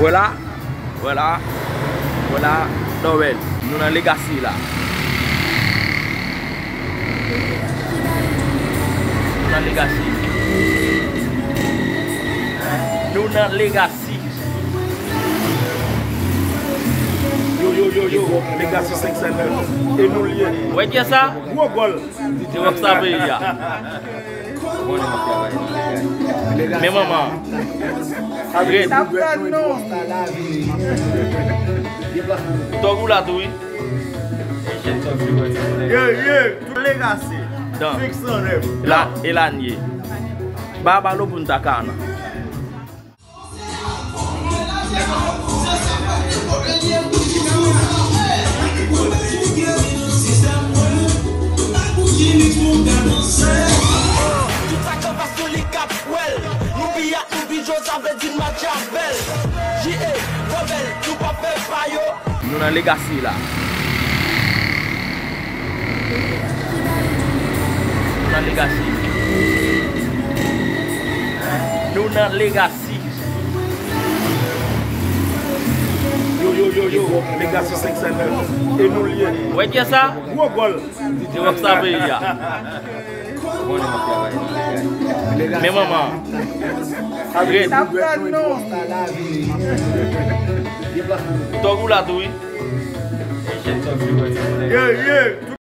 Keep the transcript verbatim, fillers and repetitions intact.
Vwala, vwala, vwala, Nowèl. Nou nan Legacy la. Nou nan Legacy. Nou nan Legacy. Yo, yo, yo, yo, Legacy senk san nèf. E nou l ye. Wè kiyès sa? Gwo gòl. Se wè sa peyi a. Men manman. Red. T ap tann nou. Tòg ou la tou, wi. Yeah, yeah. Tout Legacy. Dan. Senk san nèf. La, e la n ye. Ba balo pou n ta ka nan. Tout sa k anfas nou li k ap wè l. Nou pi ak nou pi jo, sa vle di n matche avè l. J A, Robel, nou p ap fè pa yo. Nou nan Legacy la. Nou nan Legacy. Nou nan Legacy. Yo, yo, yo, yo, Legacy senk san nèf. E nou l ye. Wè kiyès sa? Gwo gòl. Se wè sa peyi a. Men manman. Red. T ap tann nou. Tòg ou la tou, wi. Yeah, yeah.